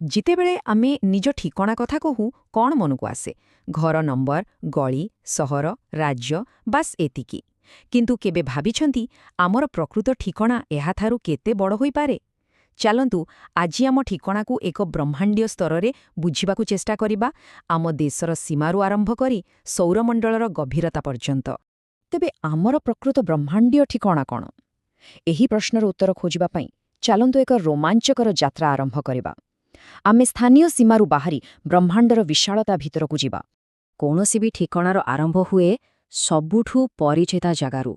ଯେତେବେଳେ ଆମେ ନିଜ ଠିକଣା କଥା କହୁ, କ'ଣ ମନକୁ ଆସେ? ଘର ନମ୍ବର, ଗଳି, ସହର, ରାଜ୍ୟ, ବାସ୍ ଏତିକି। କିନ୍ତୁ କେବେ ଭାବିଛନ୍ତି, ଆମର ପ୍ରକୃତ ଠିକଣା ଏହାଠାରୁ କେତେ ବଡ଼ ହୋଇପାରେ? ଚାଲନ୍ତୁ, ଆଜି ଆମ ଠିକଣାକୁ ଏକ ବ୍ରହ୍ମାଣ୍ଡୀୟ ସ୍ତରରେ ବୁଝିବାକୁ ଚେଷ୍ଟା କରିବା, ଆମ ଦେଶର ସୀମାରୁ ଆରମ୍ଭ କରି ସୌରମଣ୍ଡଳର ଗଭୀରତା ପର୍ଯ୍ୟନ୍ତ। ତେବେ ଆମର ପ୍ରକୃତ ବ୍ରହ୍ମାଣ୍ଡୀୟ ଠିକଣା କ'ଣ? ଏହି ପ୍ରଶ୍ନର ଉତ୍ତର ଖୋଜିବା ପାଇଁ ଚାଲନ୍ତୁ ଏକ ରୋମାଞ୍ଚକର ଯାତ୍ରା ଆରମ୍ଭ କରିବା। ଆମେ ସ୍ଥାନୀୟ ସୀମାରୁ ବାହାରି ବ୍ରହ୍ମାଣ୍ଡର ବିଶାଳତା ଭିତରକୁ ଯିବା। କୌଣସି ବି ଠିକଣାର ଆରମ୍ଭ ହୁଏ ସବୁଠୁ ପରିଚିତ ଜାଗାରୁ,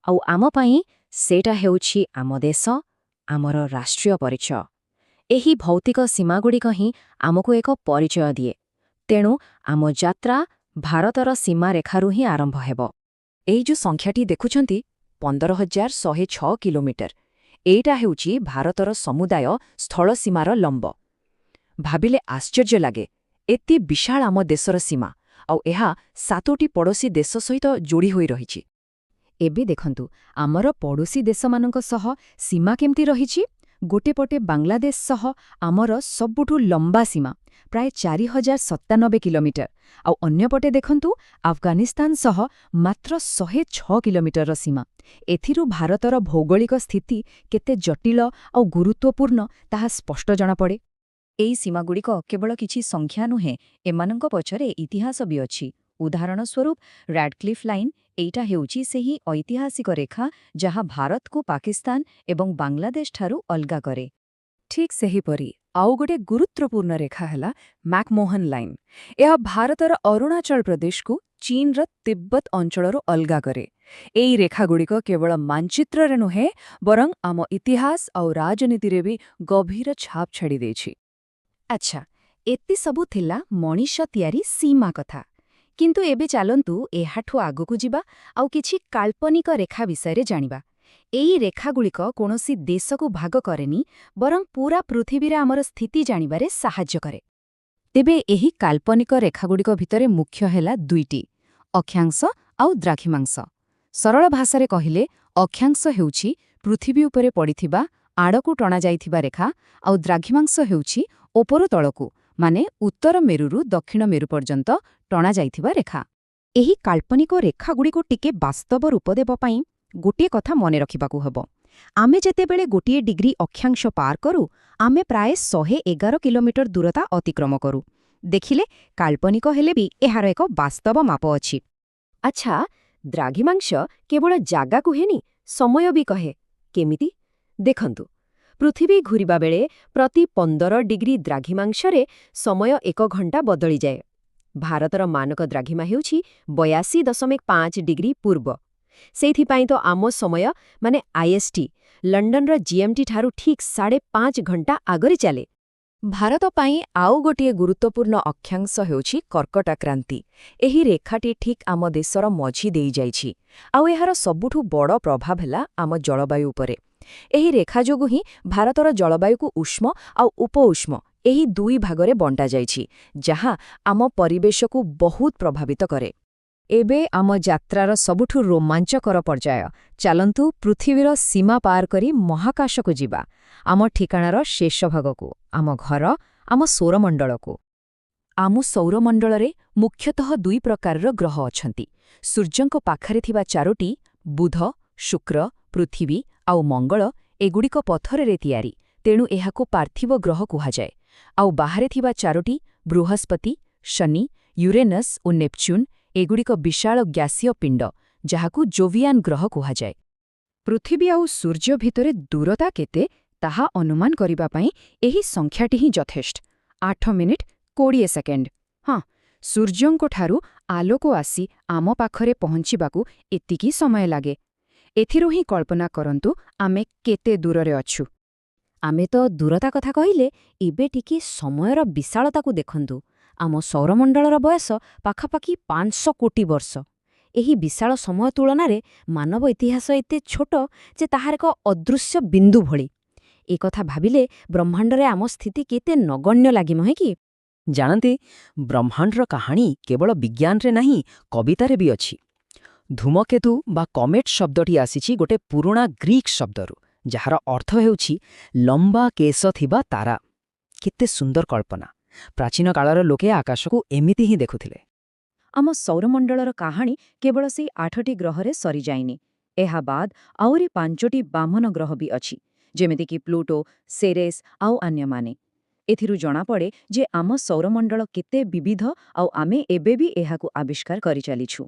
ଆଉ ଆମ ପାଇଁ ସେଇଟା ହେଉଛି ଆମ ଦେଶ, ଆମର ରାଷ୍ଟ୍ରୀୟ ପରିଚୟ। ଏହି ଭୌତିକ ସୀମାଗୁଡ଼ିକ ହିଁ ଆମକୁ ଏକ ପରିଚୟ ଦିଏ। ତେଣୁ ଆମ ଯାତ୍ରା ଭାରତର ସୀମାରେଖାରୁ ହିଁ ଆରମ୍ଭ ହେବ। ଏଇ ଯୋଉ ସଂଖ୍ୟାଟି ଦେଖୁଛନ୍ତି, 15,106 କିଲୋମିଟର, ଏଇଟା ହେଉଛି ଭାରତର ସମୁଦାୟ ସ୍ଥଳସୀମାର ଲମ୍ବ। ଭାବିଲେ ଆଶ୍ଚର୍ଯ୍ୟ ଲାଗେ, ଏତେ ବିଶାଳ ଆମ ଦେଶର ସୀମା, ଆଉ ଏହା ସାତୋଟି ପଡ଼ୋଶୀ ଦେଶ ସହିତ ଯୋଡ଼ି ହୋଇ ରହିଛି। ଏବେ ଦେଖନ୍ତୁ, ଆମର ପଡ଼ୋଶୀ ଦେଶମାନଙ୍କ ସହ ସୀମା କେମିତି ରହିଛି। ଗୋଟିଏ ପଟେ ବାଂଲାଦେଶ ସହ ଆମର ସବୁଠୁ ଲମ୍ବା ସୀମା, ପ୍ରାୟ 4097 କିଲୋମିଟର। ଆଉ ଅନ୍ୟପଟେ ଦେଖନ୍ତୁ, ଆଫଗାନିସ୍ତାନ ସହ ମାତ୍ର 106 କିଲୋମିଟରର ସୀମା। ଏଥିରୁ ଭାରତର ଭୌଗୋଳିକ ସ୍ଥିତି କେତେ ଜଟିଳ ଆଉ ଗୁରୁତ୍ୱପୂର୍ଣ୍ଣ, ତାହା ସ୍ପଷ୍ଟ ଜଣାପଡ଼େ। ଏହି ସୀମାଗୁଡ଼ିକ କେବଳ କିଛି ସଂଖ୍ୟା ନୁହେଁ, ଏମାନଙ୍କ ପଛରେ ଇତିହାସ ବି ଅଛି। ଉଦାହରଣ ସ୍ୱରୂପ, ରାଡକ୍ଲିଫ୍ ଲାଇନ୍, ଏଇଟା ହେଉଛି ସେହି ଐତିହାସିକ ରେଖା ଯାହା ଭାରତକୁ ପାକିସ୍ତାନ ଏବଂ ବାଂଲାଦେଶଠାରୁ ଅଲଗା କରେ। ଠିକ୍ ସେହିପରି ଆଉ ଗୋଟେ ଗୁରୁତ୍ୱପୂର୍ଣ୍ଣ ରେଖା ହେଲା ମ୍ୟାକମୋହନ ଲାଇନ୍। ଏହା ଭାରତର ଅରୁଣାଚଳ ପ୍ରଦେଶକୁ ଚୀନର ତିବ୍ବତ ଅଞ୍ଚଳରୁ ଅଲଗା କରେ। ଏଇ ରେଖାଗୁଡ଼ିକ କେବଳ ମାନଚିତ୍ରରେ ନୁହେଁ, ବରଂ ଆମ ଇତିହାସ ଆଉ ରାଜନୀତିରେ ବି ଗଭୀର ଛାପ ଛାଡ଼ିଦେଇଛି। ଆଚ୍ଛା, ଏତେ ସବୁ ଥିଲା ମଣିଷ ତିଆରି ସୀମା କଥା। କିନ୍ତୁ ଏବେ ଚାଲନ୍ତୁ ଏହାଠୁ ଆଗକୁ ଯିବା ଆଉ କିଛି କାଳ୍ପନିକ ରେଖା ବିଷୟରେ ଜାଣିବା। ଏଇ ରେଖାଗୁଡ଼ିକ କୌଣସି ଦେଶକୁ ଭାଗ କରେନି, ବରଂ ପୂରା ପୃଥିବୀରେ ଆମର ସ୍ଥିତି ଜାଣିବାରେ ସାହାଯ୍ୟ କରେ। ତେବେ ଏହି କାଳ୍ପନିକ ରେଖାଗୁଡ଼ିକ ଭିତରେ ମୁଖ୍ୟ ହେଲା ଦୁଇଟି, ଅକ୍ଷାଂଶ ଆଉ ଦ୍ରାଘିମାଂଶ। ସରଳ ଭାଷାରେ କହିଲେ, ଅକ୍ଷାଂଶ ହେଉଛି ପୃଥିବୀ ଉପରେ ପଡ଼ିଥିବା ଆଡ଼କୁ ଟଣାଯାଇଥିବା ରେଖା, ଆଉ ଦ୍ରାଘିମାଂଶ ହେଉଛି ଉପରୁ ତଳକୁ, ମାନେ ଉତ୍ତର ମେରୁରୁ ଦକ୍ଷିଣ ମେରୁ ପର୍ଯ୍ୟନ୍ତ ଟଣାଯାଇଥିବା ରେଖା। ଏହି କାଳ୍ପନିକ ରେଖାଗୁଡ଼ିକୁ ଟିକେ ବାସ୍ତବ ରୂପ ଦେବା ପାଇଁ ଗୋଟିଏ କଥା ମନେ ରଖିବାକୁ ହେବ। ଆମେ ଯେତେବେଳେ ଗୋଟିଏ ଡିଗ୍ରୀ ଅକ୍ଷାଂଶ ପାର କରୁ, ଆମେ ପ୍ରାୟ 111 କିଲୋମିଟର ଦୂରତା ଅତିକ୍ରମ କରୁ। ଦେଖିଲେ, କାଳ୍ପନିକ ହେଲେ ବି ଏହାର ଏକ ବାସ୍ତବ ମାପ ଅଛି। ଆଚ୍ଛା, ଦ୍ରାଘିମାଂଶ କେବଳ ଜାଗା କୁହେନି, ସମୟ ବି କହେ। କେମିତି? ଦେଖନ୍ତୁ, ପୃଥିବୀ ଘୂରିବା ବେଳେ ପ୍ରତି 15 ଡିଗ୍ରୀ ଦ୍ରାଘିମାଂଶରେ ସମୟ ଏକ ଘଣ୍ଟା ବଦଳିଯାଏ। ଭାରତର ମାନକ ଦ୍ରାଘିମା ହେଉଛି 82.5 ଡିଗ୍ରୀ ପୂର୍ବ। ସେଇଥିପାଇଁ ତ ଆମ ସମୟ, ମାନେ ଆଇଏସ୍ଟି, ଲଣ୍ଡନର ଜିଏମ୍ଟି ଠାରୁ ଠିକ୍ 5.5 ଘଣ୍ଟା ଆଗରେ ଚାଲେ। ଭାରତ ପାଇଁ ଆଉ ଗୋଟିଏ ଗୁରୁତ୍ୱପୂର୍ଣ୍ଣ ଅକ୍ଷାଂଶ ହେଉଛି କର୍କଟାକ୍ରାନ୍ତି। ଏହି ରେଖାଟି ଠିକ୍ ଆମ ଦେଶର ମଝି ଦେଇଯାଇଛି, ଆଉ ଏହାର ସବୁଠୁ ବଡ଼ ପ୍ରଭାବ ହେଲା ଆମ ଜଳବାୟୁ ଉପରେ। ଏହି ରେଖା ଯୋଗୁଁ ହିଁ ଭାରତର ଜଳବାୟୁକୁ ଉଷ୍ମ ଆଉ ଉପଉଷ୍ମ, ଏହି ଦୁଇ ଭାଗରେ ବଣ୍ଟାଯାଇଛି, ଯାହା ଆମ ପରିବେଶକୁ ବହୁତ ପ୍ରଭାବିତ କରେ। ଏବେ ଆମ ଯାତ୍ରାର ସବୁଠୁ ରୋମାଞ୍ଚକର ପର୍ଯ୍ୟାୟ। ଚାଲନ୍ତୁ, ପୃଥିବୀର ସୀମା ପାର କରି ମହାକାଶକୁ ଯିବା, ଆମ ଠିକଣାର ଶେଷ ଭାଗକୁ, ଆମ ଘର, ଆମ ସୌରମଣ୍ଡଳକୁ। ଆମ ସୌରମଣ୍ଡଳରେ ମୁଖ୍ୟତଃ ଦୁଇ ପ୍ରକାରର ଗ୍ରହ ଅଛନ୍ତି। ସୂର୍ଯ୍ୟଙ୍କ ପାଖରେ ଥିବା ଚାରୋଟି, ବୁଧ, ଶୁକ୍ର, ପୃଥିବୀ ଆଉ ମଙ୍ଗଳ, ଏଗୁଡ଼ିକ ପଥରରେ ତିଆରି, ତେଣୁ ଏହାକୁ ପାର୍ଥିବ ଗ୍ରହ କୁହାଯାଏ। ଆଉ ବାହାରେ ଥିବା ଚାରୋଟି, ବୃହସ୍ପତି, ଶନି, ୟୁରେନସ୍ ଓ ନେପଚ୍ୟୁନ୍, ଏଗୁଡ଼ିକ ବିଶାଳ ଗ୍ୟାସୀୟ ପିଣ୍ଡ, ଯାହାକୁ ଜୋଭିଆନ୍ ଗ୍ରହ କୁହାଯାଏ। ପୃଥିବୀ ଆଉ ସୂର୍ଯ୍ୟ ଭିତରେ ଦୂରତା କେତେ, ତାହା ଅନୁମାନ କରିବା ପାଇଁ ଏହି ସଂଖ୍ୟାଟି ହିଁ ଯଥେଷ୍ଟ, 8 ମିନିଟ୍ 20 ସେକେଣ୍ଡ। ହଁ, ସୂର୍ଯ୍ୟଙ୍କଠାରୁ ଆଲୋକ ଆସି ଆମ ପାଖରେ ପହଞ୍ଚିବାକୁ ଏତିକି ସମୟ ଲାଗେ। ଏଥିରୁ ହିଁ କଳ୍ପନା କରନ୍ତୁ, ଆମେ କେତେ ଦୂରରେ ଅଛୁ। ଆମେ ତ ଦୂରତା କଥା କହିଲେ, ଏବେ ଟିକେ ସମୟର ବିଶାଳତାକୁ ଦେଖନ୍ତୁ। ଆମ ସୌରମଣ୍ଡଳର ବୟସ ପାଖାପାଖି 500 କୋଟି ବର୍ଷ। ଏହି ବିଶାଳ ସମୟ ତୁଳନାରେ ମାନବ ଇତିହାସ ଏତେ ଛୋଟ ଯେ ତାହାର ଏକ ଅଦୃଶ୍ୟ ବିନ୍ଦୁ ଭଳି। ଏ କଥା ଭାବିଲେ ବ୍ରହ୍ମାଣ୍ଡରେ ଆମ ସ୍ଥିତି କେତେ ନଗଣ୍ୟ ଲାଗେ, ନୁହେଁ କି? ଜାଣନ୍ତି, ବ୍ରହ୍ମାଣ୍ଡର କାହାଣୀ କେବଳ ବିଜ୍ଞାନରେ ନାହିଁ, କବିତାରେ ବି ଅଛି। ଧୂମକେତୁ ବା କମେଟ୍ ଶବ୍ଦଟି ଆସିଛି ଗୋଟେ ପୁରୁଣା ଗ୍ରୀକ୍ ଶବ୍ଦରୁ, ଯାହାର ଅର୍ଥ ହେଉଛି ଲମ୍ବା କେଶ ଥିବା ତାରା। କେତେ ସୁନ୍ଦର କଳ୍ପନା! ପ୍ରାଚୀନ କାଳର ଲୋକେ ଆକାଶକୁ ଏମିତି ହିଁ ଦେଖୁଥିଲେ। ଆମ ସୌରମଣ୍ଡଳର କାହାଣୀ କେବଳ ସେଇ 8ଟି ଗ୍ରହରେ ସରିଯାଇନି। ଏହା ବାଦ ଆହୁରି 5ଟି ବାମନ ଗ୍ରହ ବି ଅଛି, ଯେମିତିକି ପ୍ଲୁଟୋ, ସେରେସ୍ ଆଉ ଅନ୍ୟମାନେ। ଏଥିରୁ ଜଣାପଡ଼େ ଯେ ଆମ ସୌରମଣ୍ଡଳ କେତେ ବିବିଧ ଆଉ ଆମେ ଏବେ ବି ଏହାକୁ ଆବିଷ୍କାର କରିଚାଲିଛୁ।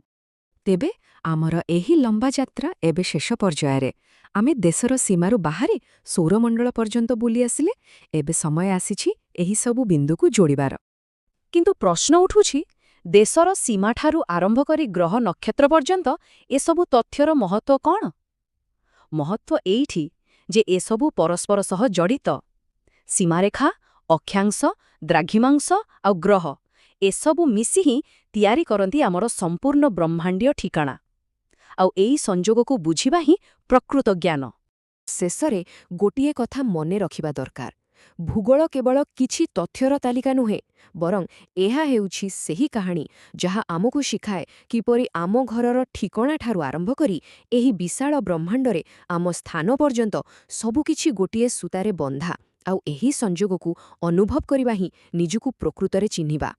ତେବେ ଆମର ଏହି ଲମ୍ବା ଯାତ୍ରା ଏବେ ଶେଷ ପର୍ଯ୍ୟାୟରେ। ଆମେ ଦେଶର ସୀମାରୁ ବାହାରି ସୌରମଣ୍ଡଳ ପର୍ଯ୍ୟନ୍ତ ବୁଲି ଆସିଲେ। ଏବେ ସମୟ ଆସିଛି ଏହି ସବୁ ବିନ୍ଦୁକୁ ଯୋଡ଼ିବାର। କିନ୍ତୁ ପ୍ରଶ୍ନ ଉଠୁଛି, ଦେଶର ସୀମାଠାରୁ ଆରମ୍ଭ କରି ଗ୍ରହ ନକ୍ଷତ୍ର ପର୍ଯ୍ୟନ୍ତ ଏସବୁ ତଥ୍ୟର ମହତ୍ତ୍ୱ କ'ଣ? ମହତ୍ତ୍ୱ ଏଇଠି ଯେ ଏସବୁ ପରସ୍ପର ସହ ଜଡ଼ିତ। ସୀମାରେଖା, ଅକ୍ଷାଂଶ, ଦ୍ରାଘିମାଂଶ ଆଉ ଗ୍ରହ, ଏସବୁ ମିଶି ହିଁ ତିଆରି କରନ୍ତି ଆମର ସମ୍ପୂର୍ଣ୍ଣ ବ୍ରହ୍ମାଣ୍ଡୀୟ ଠିକଣା। ଆଉ ଏଇ ସଂଯୋଗକୁ ବୁଝିବା ହିଁ ପ୍ରକୃତ ଜ୍ଞାନ। ଶେଷରେ ଗୋଟିଏ କଥା ମନେ ରଖିବା ଦରକାର। ଭୂଗୋଳ କେବଳ କିଛି ତଥ୍ୟର ତାଲିକା ନୁହେଁ, ବରଂ ଏହା ହେଉଛି ସେହି କାହାଣୀ ଯାହା ଆମକୁ ଶିଖାଏ କିପରି ଆମ ଘରର ଠିକଣାଠାରୁ ଆରମ୍ଭ କରି ଏହି ବିଶାଳ ବ୍ରହ୍ମାଣ୍ଡରେ ଆମ ସ୍ଥାନ ପର୍ଯ୍ୟନ୍ତ ସବୁକିଛି ଗୋଟିଏ ସୂତାରେ ବନ୍ଧା। ଆଉ ଏହି ସଂଯୋଗକୁ ଅନୁଭବ କରିବା ହିଁ ନିଜକୁ ପ୍ରକୃତରେ ଚିହ୍ନିବା।